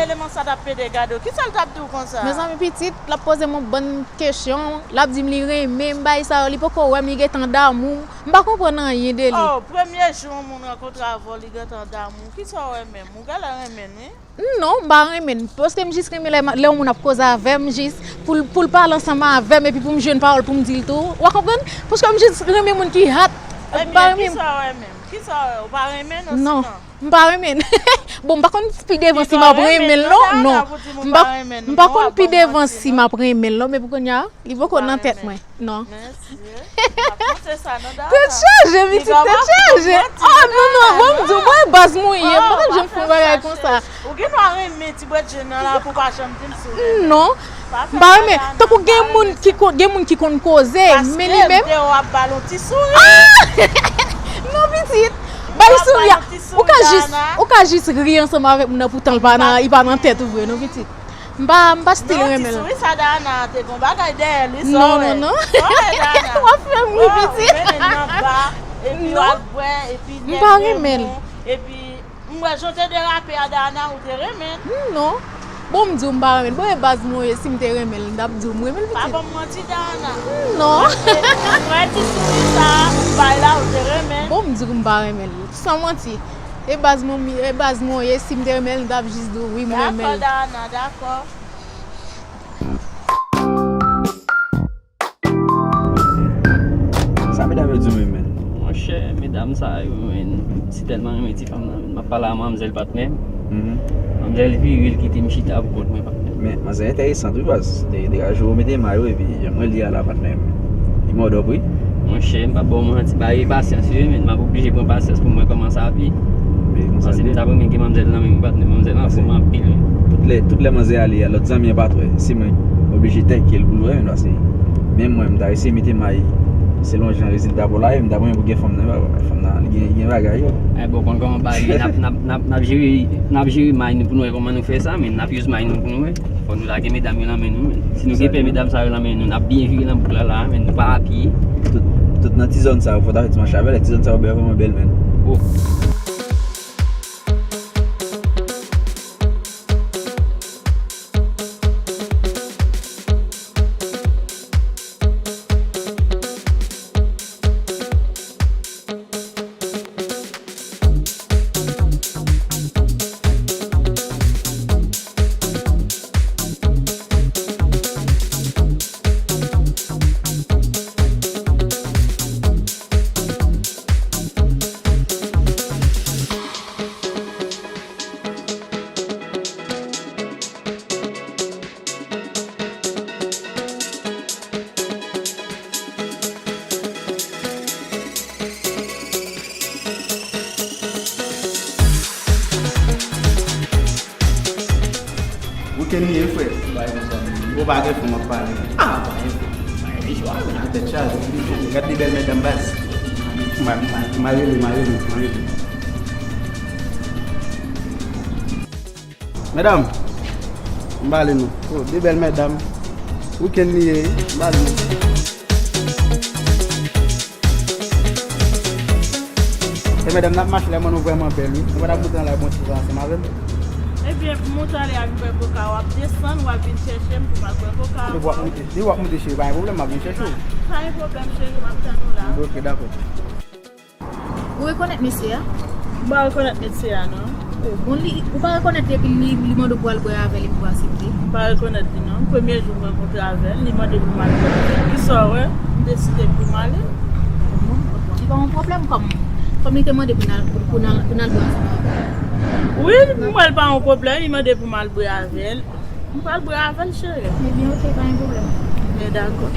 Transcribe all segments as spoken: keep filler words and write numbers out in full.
Sèlman sa t ap pede gade w. Kisa l t ap di w konsa? Mezanmi pitit, l ap poze m yon bann kesyon, l ap di m li renmen m, bagay sa yo, li poko wè m, li gentan damou. M pa konprann anyen de li. Oh, premye jou yon moun rankontre avè w, li gentan damou. Kisa w wè menm? Ou genlè renmen l, wi. Non, m pa renmen l. Paske m jis renmen lè, lè yon moun ap koze avè m, jis pou l, pou l pale ansanm avè m, epi pou m jwenn pawòl pou m di l tou. W a konprann? Paske m jis renmen moun ki hot. M pa renmen. Ebyen, kisa w wè menm? Kisa w wè? Ou pa renmen l osinon? Non. M pa renmen l. Bon, m pa konn pi devan si m ap renmen l, non, non. M pa, m pa konn pi devan si m ap renmen l, non, men pou kounye a, li poko nan tèt mwen, non. Tèt chaje, pitit, tèt chaje. Oh, non, non, bon, m di w, mwen baz mwen ye, m pa konn janm fè yon bagay konsa. Ou gen dwa renmen ti bwèt jèn nan la pou pa janm di m si w renmen. Non. M pa renmen. Tankou gen moun ki konn, gen moun ki konn koze, men li menm. Paske m te wè w ap ba l yon ti souri. Ah! Non, pitit. Ba l souri a. Ou ka jis, ou ka jis ri ansanm avèk moun nan, poutan l pa nan, li pa nan tèt ou vre, non, pitit. M pa, m pa stil renmen l. Non, ti souri sa Dayana te gon bagay dèyè li, sa w wè. Non, non, non. W ap fè m ri, pitit. Ou mennen l nan ba, epi w al bwè, epi nèg renmen w, epi M wè jan w te derape a, Dayana, ou te renmen l. Hmm, non. Bon, m di w m pa renmen l. Bon, e baz mwen ye, si m te renmen l, m t ap di w m renmen l, pitit. Pa ban m manti, Dayana. Hmm, non. Paske, m wè ti souri sa a ou bay la, ou te renmen l. Bon, m di w m pa renmen l. San manti. E baz mwen, e baz mwen ye, si m te renmen l, m t ap jis di w wi, m renmen l. Dakò, Dayana, dakò. Sa medam yo di w menm, menn? Monchè, medam sa yo, menn, m si tèlman renmen ti fanm nan, menn. M ap pale a manmzèl, patnè m. Mhm. Manmzèl vire, l kite m chita pou kont mwen, patnè m. Men, manzè enteresan tou, baz. De, degaje w, mete may ou, epi jan mwen li a la, patnè m. Li mòdòp, wi. Monchè, m p ap ba w manti, bagay pasyans, wi, menn. M ap oblije pran pasyans pou m wè kòman sa ap ye. Paske m t ap renmen gen manmzèl nan men m, patnè m. Manmzèl anfòm anpil, wi. Tout lè, tout lè manzè ale a, lòt zanmi an pa t wè. Se mwen oblije tèke l pou l wè, menn, paske menm mwen, m ta eseye mete may selon jan rezilta pa w la ye, m ta renmen pou gen fanm nan, fanm nan, li gen, li gen bagay yo. Ay, bon, konn kòman bagay ye, n ap, n ap, n ap, n ap jere, n ap jere may nou pou nou wè kòman nou fè sa, men n ap use may nou pou nou wè. Fò nou lage medam yo nan men nou, men. Si nou gen pè medam sa yo nan men nou, n ap byen vire nan bouk la, la, men nou pa apiye. Tout, tout nan ti zòn sa yo, fò ta fè ti mache avè l, ti zòn sa yo bèl, vrèman bèl, men. Oh. Weekend li ye, frè. Ou pa gen fon, m ap pale. Ah, pa gen fon. Pa gen chwa, men. Tèt chaje. Gad de bèl medam, baz. Ma, ma, ma rele, ma rele, ma rele. Medam, m pale nou. Oh, de bèl medam. Weekend li ye, m pale nou. E medam, n ap mache la, mwen nou vrèman bèl, wi. Nou pa t ap moute nan lari bon ti jan ansanm avè m? Ebyen, pou moute ale a vin bwè koka, w ap desann, w ap vin chèche m pou m al bwè koka ankò. Depi w ap moute, depi w ap moute, cheri, pa gen pwoblèm, m ap vin chèche w. Pa gen pwoblèm, cheri, m ap tann ou la. Ok, dakò. Ou rekonèt mesye a? M pa rekonèt mesye a, non. Oh, bon, li, ou pa rekonèt depi li, li mande w pou al bwè avè l epi w aksepte? M pa rekonèt li, non. Premye jou m rankontre avè l, li mande pou m al bwè avè l. Kisa w wè? M deside pou m ale. Bon, li pa yon pwoblèm kòm, kòm li te mande pou n al, pou, pou n al, pou n al bwè ansanm avè l. Wi, m wè l pa yon pwoblèm, li mande pou m al bwè avè l. M pral bwè avè l, cheri. Ebyen, ok, pa gen pwoblèm. Ebyen, dakò.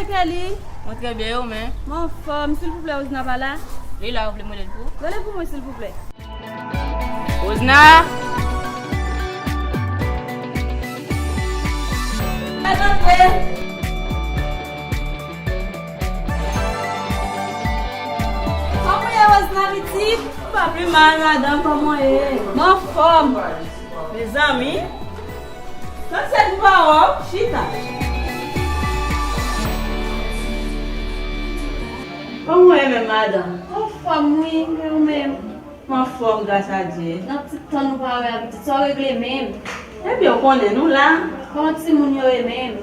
Kelly. Mwen trè byen, ou menm? Mwen anfòm. Silvouplè, Osna pa la? Li la, ou vle m rele l pou ou? Rele pou mwen, silvouplè. Osna! Fè antre! Kòman w ye, Osna, pitit? Pa pi mal, madanm, kòman w ye? Mwen anfòm. Mezanmi, sa se pou pa wè w, chita. Kòman w ye menm, madanm? Anfòm, wi, men ou menm? Mwen anfòm, gras a Dye. Nan ti tan nou pa wè a, pitit, sa w regle menm? Ebyen, w konnen, nou la. Kòman timoun yo ye menm?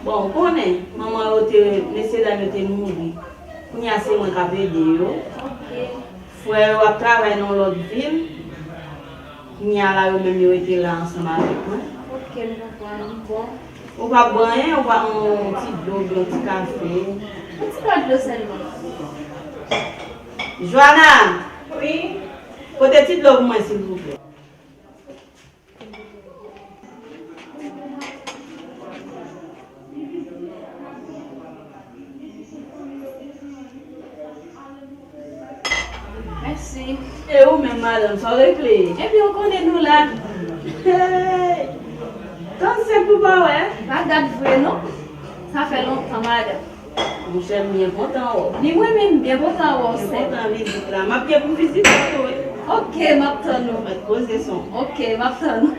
Bon, w konnen, manman yo te, mesye dam yo te mouri. Kounye a, se mwen k ap ede yo. Ok. Frè yo ap travay nan yon lòt vil. Kounye a la, yo menm yo rete la ansanm avèk mwen. Ok, m konprann. Bon. Ou p ap bwè anyen, ou pa yon ti dlo, yon ti kafe? Yon ti kò dlo sèlman. Joana! Wi? Pote ti dlo pou mwen, silvouplè. Mèsi. E ou menm, madanm, sa w regle? Ebyen, ou konnen nou la. Hey! Tann senk pou pa wè. Pa gad vre, non. Sa fè lontan, madanm. Monchè, m byen kontan wè w. Ni mwen menm, m byen kontan wè w, sè. M kontan vizit la. M ap gen pou vizite tou, wi. Ok, m ap tann ou. Mèt koze son. Ok, m ap tann ou.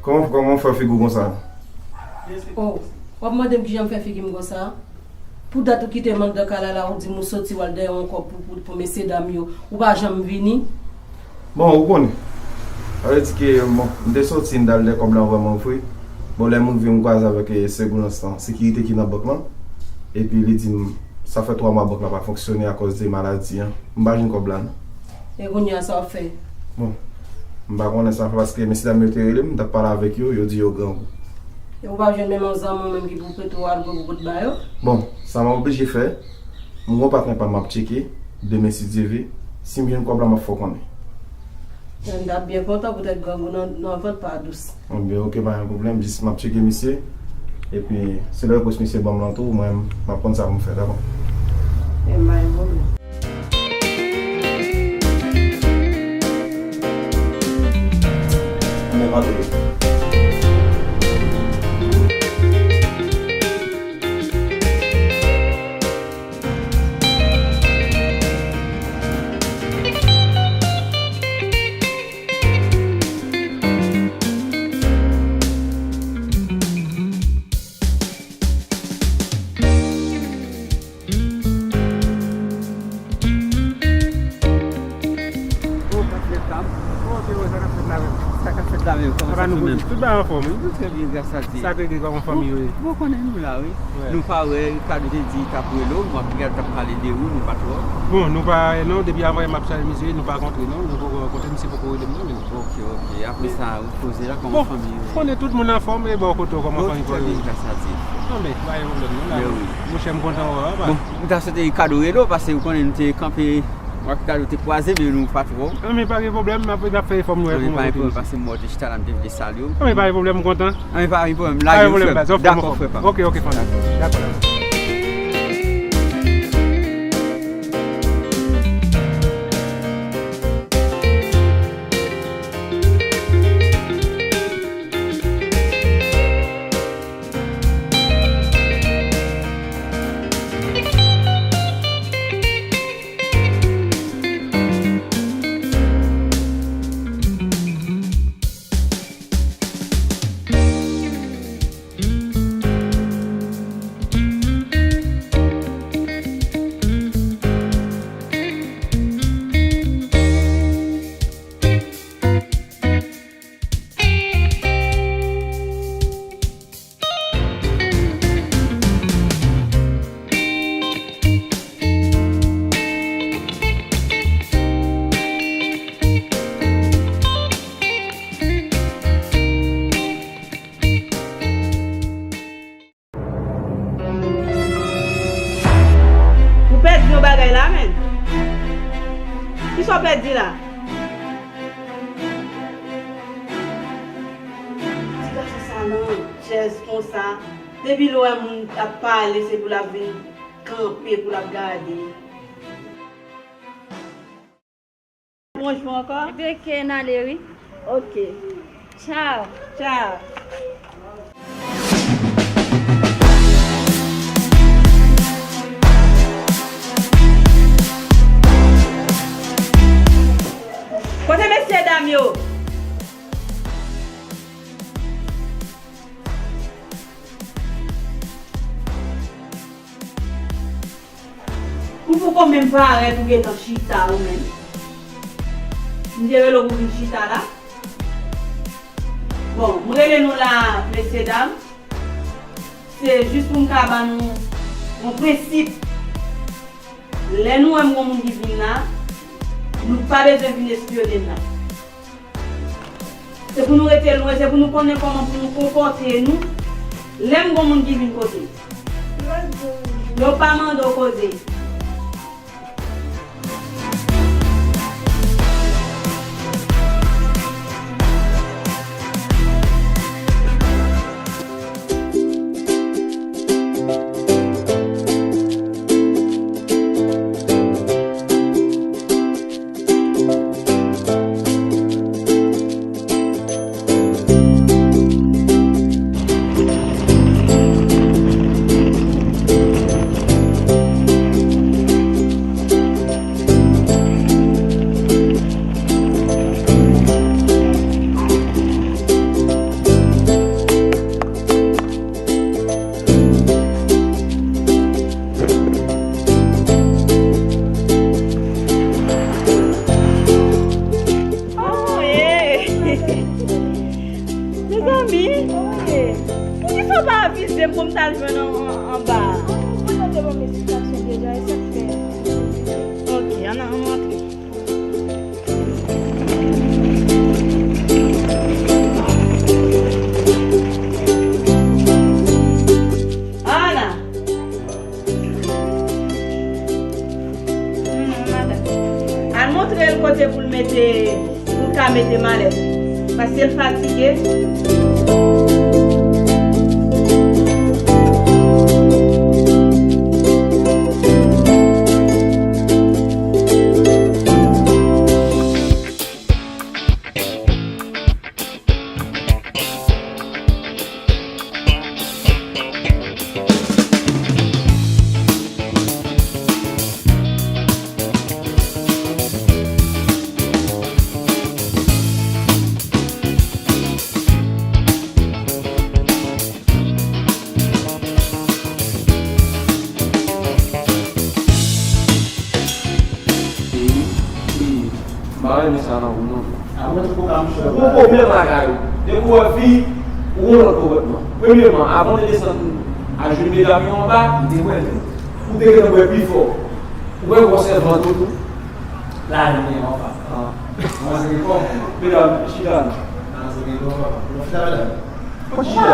Kòman, kòman w fè figi w konsa? Oh, w ap mande m kijan m fè figi m konsa? Pou dat ou kite m anndan kay la la, ou di m ou soti w al dèyè yon kòb pou, pou, pou mesye dam yo. Ou pa janm vini. Bon, ou konnen. Sa vle di ke, bon, m te soti, m t al dèyè kòb la vrèman vre. Bon, lè m rive, m kwaze avèk, eh, segoulans lan, sekirite ki nan bank lan. Epi li di m, sa fè twa mwa bank lan pa fonksyone akòz de maladi an. M pa jwenn kòb la, non. E kounye a, sa w ap fè? Bon, m pa konnen sa m ap fè paske mesye dam yo te rele m, m t ap pale avèk yo, yo di yo grangou. E ou pa jwenn menm yon zanmi w menm ki pou prete w alkòl pou w pot ba yo? Bon, sa m ap oblije fè, m gon patnè pa m m ap tcheke, demen si Dye vle, si m jwenn kòb la m ap fè w konnen. M t ap byen kontan poutèt grangou nan, nan vant pa dous. Bon, byen, ok, pa gen pwoblèm, jis m ap tcheke misye, epi si lè repons misye ban m lan tou, mwen, m ap konn sa pou m fè, dakò? E pa gen pwoblèm. Oh, patnè pa m. Oh, Théo, sa k ap fèt la menm? Sa k ap fèt la menm? Kòman sa fè menm? Tout bagay anfòm, wi. Nou trè byen, gras a Dye. Sa k regle, kòman fanmi yo ye? Bon, ou konnen nou la, wi. Nou pa wè, Ricardo te di l t ap rele w, m ap, Ricardo t ap pale de ou, nou pa twò. Bon, nou pa, non, depi avan yè m ap chache misye, nou pa rankontre, non, nou poko rankontre, misye poko rele m, non, menm. Ok, ok. Apre sa, ou koze la, kòman fanmi yo ye? Bon, konnen tout moun anfòm, e bò kote w, kòman fanmi pa yo ye? Bon, trè byen, gras a Dye. Non, men, pa gen pwoblèm, non, la. Monchè, m kontan wè w, pa. Bon, m ta swete Ricardo rele w, paske ou konnen nou te kanpe, m ak Ricardo te kwaze, men nou pa twò. Non, men pa gen pwoblèm, m ap, m ap fè efò m wè pou mwen kote misye. Paske m wè w te chita la, m te vle salye w. Non, men pa gen pwoblèm, m kontan. Anben, pa gen pwoblèm. Lage w, frè m. Dakò, frè pa m. Ok, ok, frè m. Dakò, dakò. Kisa w pèdi la? Ti gason sa nan chèz konsa. Depi l wè moun ap pale, se pou l ap vin kanpe, pou l ap gade. Bonjou ankò. Ebyen, ke n ale, wi. Ok. Tchao. Tchao. Kote mesye dam yo? Ou poko menm parèt, ou gentan chita ou menm. M te rele w pou vin chita la. Bon, m rele nou la, mesye dam. Se jis pou m ka ban nou yon prensip. Lè nou wè m gon moun ki vin la, nou pa bezwen vin espyone m la. Se pou nou rete lwen, se pou nou konnen kòman pou nou konpòte nou lè m gon moun ki vin kote. Yo pa mande w koze. Oh, hey! Mezanmi! Poukisa w pa avize m pou m t al jwenn an, an, anba a? Mwen te ban m esplikasyon deja, e sa k fè. Ok, ann, ann antre. Ana! Hmm, madanm. Al montre l kote pou l mete, pou l ka mete malèt li. Paske l fatige. M pa renmen sa nan ou non. Ou gon pwoblèm lakay ou. Depi w wè fi, ou gon lòt konpòtman. Premyèman, avan w te desann a jenou medam yo anba, m te wè l. Ou te gentan bwè pi fò. Ou wè gwosè vant ou tou. La, li gen anba. Kòmanse gen kòb. Medam, chita la. Kòmanse gen kòb, papa. Chita, medam. Ou chita la.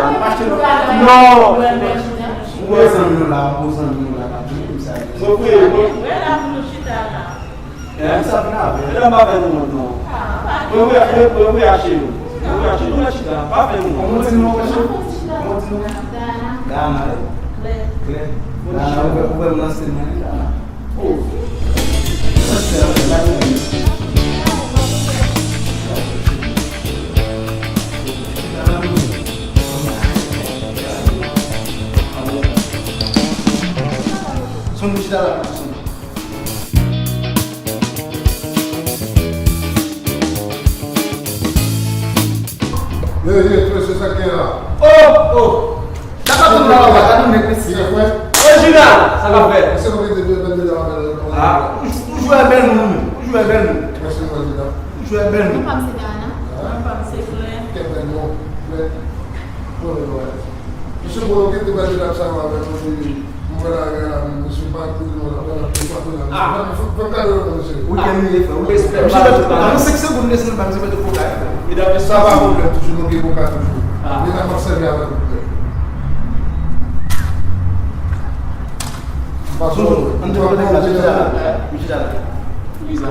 Non! Ou wè zanmi nou la, ou zanmi nou la, pa touye m sa. Mwen vre, mwen. Wè la pou nou chita la. Hein? Sa vin avè. Medam, pa fè nou wont non. Mwen vre, mwen, mwen vre achte nou. Mwen vre achte nou, mwen chita. Pa fè nou wont. Kòman ti non, mesye? Kòman ti non? Dana. Dana, wi. Klè. Klè. Dana, ou fè, ou fè m lanse mwen, Dana. Oh. Sonn chita la, sonn. Ye, ye, frè, se sa k gen la. Oh, oh. Sa pa tout la, sa pa tout nèt, mesye. Ye, frè. Orijinal, sa k ap fèt? Se mwen ki te dwe vennde la, la, la. Ah, ou, ou jwe bèl moun, ou jwe bèl moun. Mèsi, prezidan. Ou jwe bèl moun. Mwen pa m se Dana. Mwen pa m se Glenn. Kèt bèl moun. Glenn. Mwen, mwen, mwen. Misye bloke te bay medam sa yo avèk mwen, li, mwen wè la, la, misye pa tou, non, la, la, la, pa tou, la. Ah. Fè, fè, fè kado yo, mesye. Ou te mile, frè, ou te mile. Respè, pa tou, la. Nan senk segonn, desann, ba misye mete koka, frè. Medam, sa pa pwoblèm, toujou nou gen koka toujou. Ah. Medam ap sèvi avèk nou, frè. Toujou, ann te kote la, misye la. Misye la. Ki sa?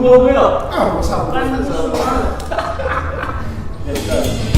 Ou konprann? Ah, bon, sa bon. Ban nou chou an.